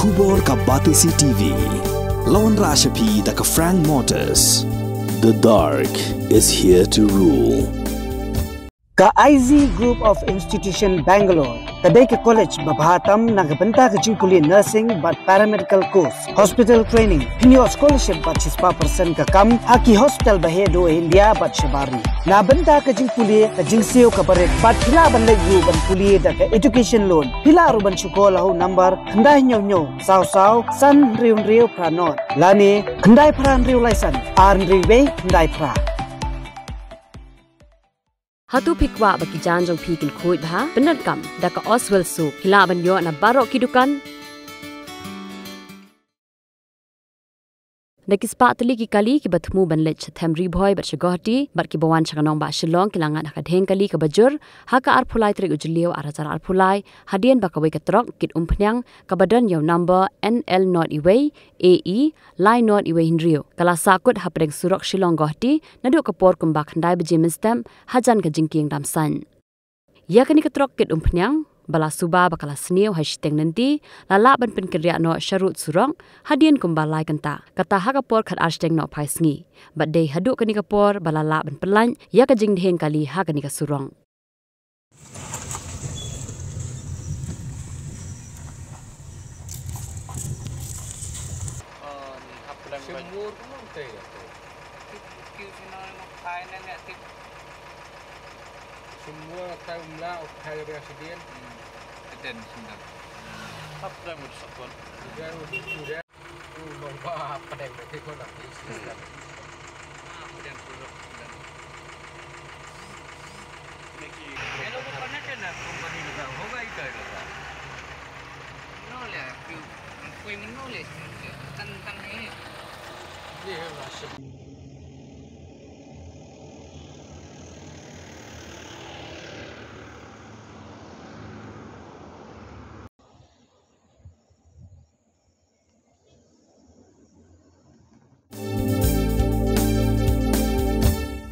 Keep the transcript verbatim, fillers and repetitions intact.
Khubor ka Batesi T V. La wanrah sha phi da ka Frank Motors. The dark is here to rule. Ka I Z Group of Institution Bangalore ka dei ka college ba bha tam na ka bynta ka jingpule nursing bad paramedical course, hospital training, pynïoh scholarship bad shispah percent ka kam ha ki hospital ba heh duh ha India bad shabar ri. Na bynta ka jingpule ka jingsiew kaba rit bad phi lah ban leit ruh ban pule da ka education loan. Phi lah ruh ban shu call ha u number khyndai hynñiew hynñiew saw saw san hynriew hynriew phra nod lane khyndai phra hynriew lai san ar hynriew wei khyndai phra. Hato phi kwah ba ki jaiñ jong phi kin khuid bha? Pyndonkam da ka Oswell Soap. Phi lah ban ïoh na baroh ki dukan. Da ki spah tylli ki kali kiba thmu ban leit sha them Ri Bhoi bad sha Guwahati bad kiba wan sha ka nongbah Shillong ki la ngat ha ka dheng kali kaba jur ha ka arphew lai tarik u Jylliew ar hajar arphew lai hadien ba kawei ka trok kit umphniang kaba don ïa u number N L nod iwei A E lai nod iwei hynriew ka la sahkut hapdeng surok Shillong Guwahati naduh ka por kumba khyndai baje mynstep hajan ka jingkieng dam saiñ. Ïa kane ka trok kit umphniang ba la suba ba ka la sniew ha shiteng lynti la lah ban pynkynriah noh sharud surok hadien kumba lai kynta kata ha ka por khatar shiteng nohphai sngi. Bad dei haduh kane ka por ba la lah ban pyllait ïa ka jingdheng kali ha kane ka surok. Semua kata umla, kata dia biasa dia. Eden sendal. Hap dah mudah sakon. Udah, udah. Udah, apa dah berarti kau nak isi kan? Apa dah kurang? Hello, वो करना चाहिए ना, कंपनी लगा, होगा ही करेगा। नो ले, कोई नो ले, तन, तन नहीं। ये है राशन।